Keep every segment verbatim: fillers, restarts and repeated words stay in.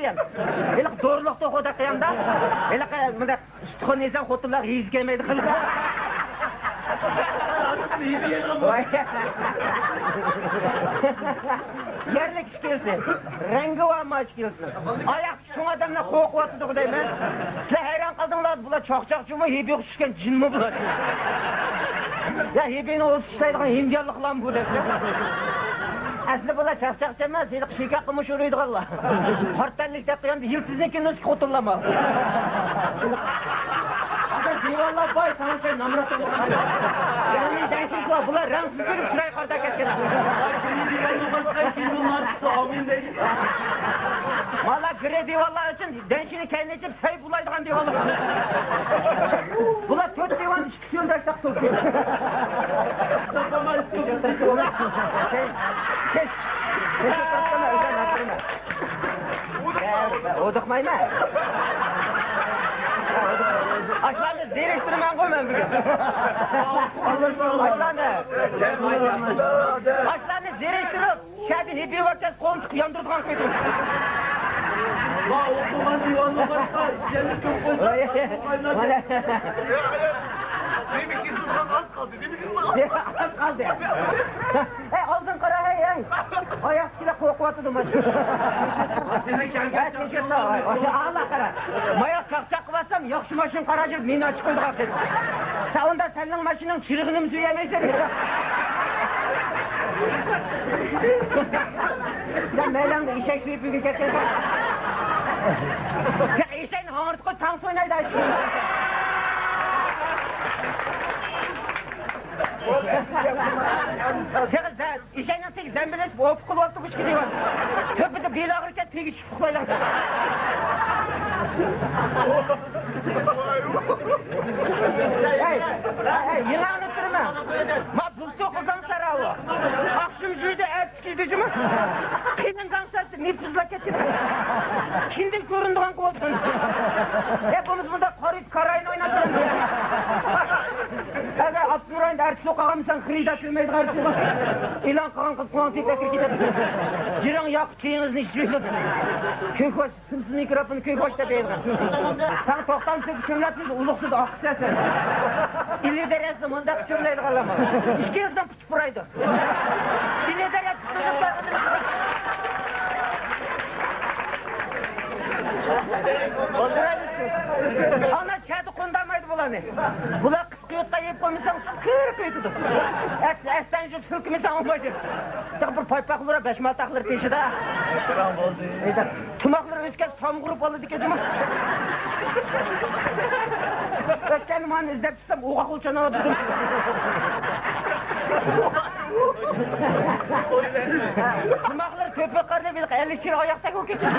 ھېلىقى دورىلىق توخۇ دەپ قويامدا. ھېلىقى مۇنداق ئۇستىخان يېسەڭ خوتۇنلارغا يېگۈسى كەلمەيدىغان. يەرلىك ئىككىلىسى. رەڭگى بار ئىككىلىسىنىڭ. ئاياق چوڭ ئادەملەر قورقۇۋاتىدۇ دەيمەن. سىلەر ھەيران قالدىڭلار، بۇلار چاقچاقچىمۇ، ھېبىغا چۈشكەن جىنمۇ بۇلار؟ يا ھېبىنى ئوزۇتۇشلايدىغان ھىندىيانلىقلارمۇ بۇ دەپتۇ. ئەسلى بۇلار چاقچاقچى ئەمەس، ھېلىقى شىكاق قىلمىش ئۇرۇيدىغانلار. قارا تەنلىك دەپ قويامدۇ، يىلتىزنىڭكى نۇسكا خوتۇنلارمۇ. ئادا دىۋانلار باي، ساڭا شۇ نامرات بولغان. يەنى دەيسىز بۇلار، بۇلار رەڭسىز بېرىپ چىراي قارىدا كەتكەن. مانا گرې دىۋانلار ئۈچۈن دەنشىنى كەينىگە ئېچىپ سەي بۇلايدىغان دىۋانلار. بۇلار تۆت دىۋان ئىككى يولداشلىق تۇرۇپ. ھودۇقمايمەن. ئاشلارنى زېرىكتۈرىمەنغۇ مەن بۈگۈن. ئاشلارنى. ئاشلارنى زېرىكتۈرۈپ، شەدىن ھېبىۋەرسەڭ قولنى تۇتۇپ ياندۇرىدىغان قىلدىم. ۋا، ئوقۇغان دىۋاننى باشقا، ئىشلەرنى كۆپ قويسا، دېمەك، يېزىلغان ئاز قالدى، دېمەك، يېزىلغان ئاز قالدى. ئەي، ئالدىن قارا، ئەي، ئەي. ئاياقتىكىلەر قورقۇۋاتىدۇ، مانا. سېنى كەڭگەپ چاقچاقلار. ئالا قارا. ماياق چاقچاق قىلىۋاتسام، ياخشى ماشىنا قاراپ يۈرۈپ، مېنى ئاچىقىپ قويىدىغان ئوخشايدۇ. سەن ئۇندا سەننىڭ ماشىنىنىڭ چىرىغىنىمۇ سۆيەلمەيسەن. يا مەيلەڭدە ئېشەك سۆيۈپ بۈگۈن كەتكەنسەن. يا ئېشەكنى ھاڭرىتىپ قوي، تانسا ئوينايدۇ. تېخى زە-، ئېشەكنىڭ تېگى زەمبىلەشكە ئوپۇق قىلىۋاپتۇ بۇ ئىككى دىۋان. تۆپىدە بېلى ئاغرىپ كەتتى، تېگى چۈشۈپ ئۇخلايدۇ. ھەي، ھەي، يېڭى ئاڭلاپ تۇرىمەن. ما بۇلتۇرقى گاڭسار ئاۋۇ. ئاخشىمى جۈيدە، ئەتىسى كىيدى جۇمۇ. قېنىڭ گاڭسار نېپىزلاپ كەتتى. كىندىن كۆرۈنىدىغان قىلىۋاتىدۇ. ھەي، بولمىسا بۇنداق قارا كاراينى ئويناپ تۇرىمىز. ئەگەر ئاپتونوم رايوندا ئارتىس قالغانمىساڭ، خېرىدار كۆرمەيدىغان ئارتىس. ئېلان قىلغان قىز قۇلاڭ تېپىپ كېتىدۇ. جىرىڭ ياقۇپ چېيىڭىزنى ئىچىپ يۈرىدۇ. كۆك باش، سىمسىز مىكروفون كۆك باش دەپ يەيدىغان. ساڭا توختام سۆكۈپ چۆملەتمىز، ئۇلۇغ سۈت ئاققۇزى سەن. ئىلى دەرياسىدا مۇنداق چۆملەيدىغانلارمۇ. ئىككىڭىزدىن پۇرايدۇ. ئىلى دەرياسىدا ئانا شەدە قوندالمايدۇ بۇلارنى. بۇلار قىسقا يوتقان يەپ قويمىساڭ، كىرىپ كېتىدۇ. ئەس-، ئەستەن يۇتۇپ سىلكىمىسەڭ بولمايدۇ. تېخى بىر پايپاقلىرى بەش ماتاقلىرى تېشىدا. تۇماقلىرى ئۆسكەن تام قۇرۇپ ئالىدىكەن جۇمۇ. ئۆتكەندە مانا ئىزدەپ چىقسام، ئوغاق ئۇچان ئالىدۇ. تۇماقلىرى كۆپۈپ قارىدى، بىر ئەللىك شىر ئاياقتەك بولۇپ كېتىدۇ.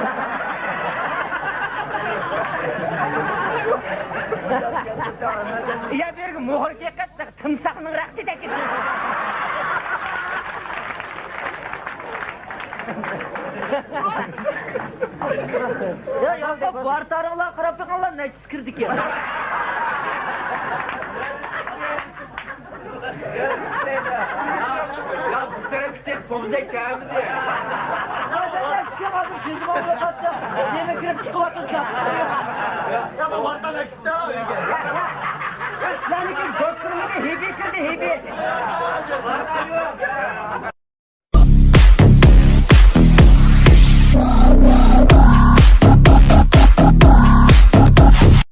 يا بىرگە مۇغۇر كېقىپ، تىمساھنىڭ رەختىدەك. يا، يا، بارتارىڭلار قاراپ بېقىڭلار، نەچچىسى كىردىكەن. يا، بۇ تەرەپكە تېخى پومزەك كەلمىدى. نېمە كىرىپ چىقىۋاتىدۇ؟ سىلەرنىڭكى دوت كىرمىدى، ھىبى كىردى، ھىبى.